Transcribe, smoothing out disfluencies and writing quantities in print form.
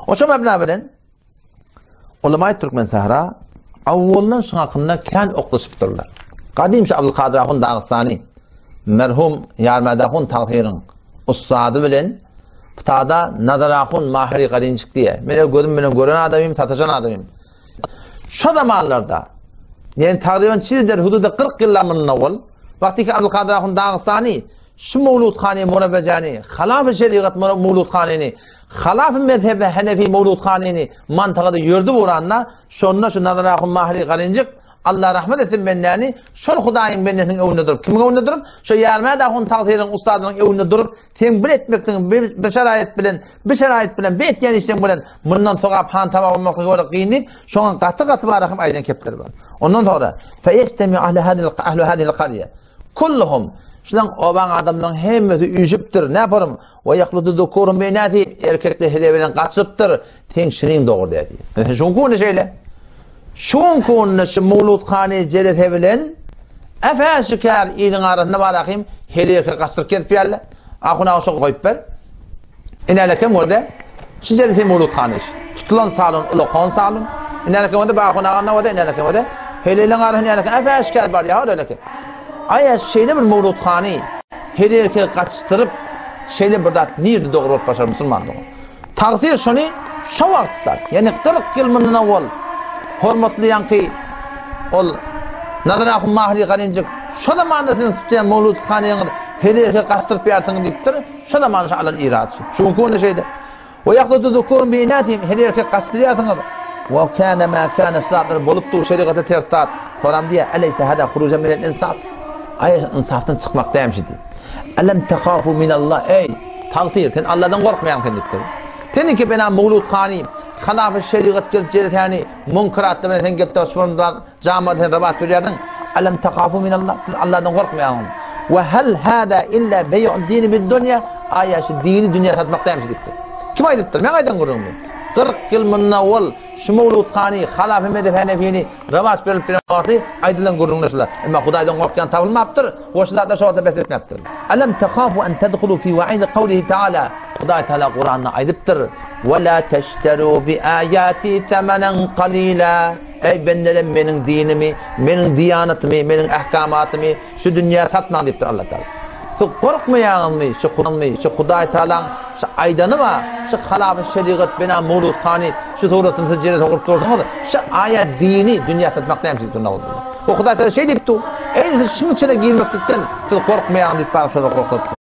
Oşa mebna bilen Ulamaý Türkmen Sahra awwaldan şuň hakynda kän oklaşypdyrlar. Gadym şu Abdulkadyr Ahun Dagystany merhum Ýarmäd Ahun tagsyryň ussady bilen Ptada Nazar Ahun Mahiri Garinçik diýe. Men gözüm bilen gören adamym, sataşan adamym. Şo zamanlarda, ýagny tagryban çizider hududa 40 ýyllar mundan owal, wagtyky Abdulkadyr Ahun Dagystany şu Mowludhany Murabejany, halafy şerigat Mowludhanyny, halafy mezhebi Henefi Mowludhanyny mantagada ýördüp uranda, şonda şu Nazar Ahun Mahri Garinjik, Allah rahmet etsin bendäni, şol Hudaýyň bendesiniň öňünde durup, kimiň öňünde durup? Şo Ýarmäd Ahun tagsyryň ussadynyň öňünde durup, Seň bir etmekligiň bir, bir şeraýat bilen, bir şeraýat bilen, bir etýän işleň bilen mundan sogap han taba bolmaklygy görä kyn diýip, şoňa gaty-gaty barahym aýdan kepler bar. Ondan soňra, Feýestemi ahli hadil ahlu hadil qarýa. Kulluhum Şulan obaň adamlaryň hemmesi üýşüpdir. Näparym? We ýahludu zukurum bi inasi. Erkekler hele bilen gaçypdyr. Seň şiriň dogry diýdi. Şuň kunda şeýle. Şuň kunda şu Mawlud hany jelese bilen äfäşikär iliň arasynda barahym hele erkek gaçdyryp gezip ýärler. Ahun aga şo goýup ber. Inälekem görde. Şu jelese Mawlud hany iş. Tutulan salon ulakan salon. Inälekem görde Ahun aga nowada inälekem görde. Hele iliň arasynda inälekem äfäşikär bar ýa öyle. Aýa şeýle bir Mawlud hany hele erkek gaçdyryp şeýle bir zat nirde dogry bolup başar musulman dogan. Tagsyr şony şo wagtda, ýagny 40 ýyl mundan owal hormatly ýaňky ol Nazar ahun Mahri Galinjik şo zamanda siziň tutýan mowlud hanyňyz her erkek gaçdyryp ýarsyňyz diýipdir. Şo zaman şo alan irad şu. Şu günki günde şeýle. We ýahludu zukurun bi inatihim her erkek gaçdyrýarsyňyz. We kana ma kana şu zatlar bolup dur şerigata ters zat. Soram diýýär, Eleyse hada hurujan minel insaf. Aý ynsafdan çykmak dämşi diýip. Elem tehafu minallah eý tagsyr sen Allahdan gorkmaýaň sen diýipdir. Seniňki bena Mawlud hany halafy şerigat gelip jelesäni munkeratda bilen sen gelip şonda jamada sen rabat berýärdiň. Elem tehafu minallah siz Allahdan gorkmaýaň. We hal hada illa beý'ud dini bid dunýa aýa şu dini dünýä satmak dämşi diýipdir. Kim aýdypdyr? Men aýdan gürrüňmi? 40 ýyl mundan owal şu Mawlud hany halafy mezhep Hanefini Rawaç berilip beren wagty aýdylan gürrüňler şular. Emma Hudaýdan gorkýan tapylmapdyr we şu zatlar şo wagtda bes etmäpdir. Alam tahafu an tadhulu fi wa'id qawlihi ta'ala. Hudaý Taala Kuranda aýdypdyr: "Wa la tashteru bi ayati thamanan qalila." Eý bendelerim meniň dinimi, meniň diýanatymy, meniň ahkamatymy şu dünýä satmaň diýipdir Allah Taala. Siz gorkmaýaňyzmy şu Hudaý, şu Hudaý Taalaň şu aýdany bar, şu halafy şerigat bina Mawlud hany şu suratyny siz jere sokup dursuňyz, şu aýa dini dünýä satmak näme üçin O Hudaý Taala şeý diýipdi. Eý siz şuň içine girmeklikden siz gorkmaýaň diýip bar şolar gorkupdyr.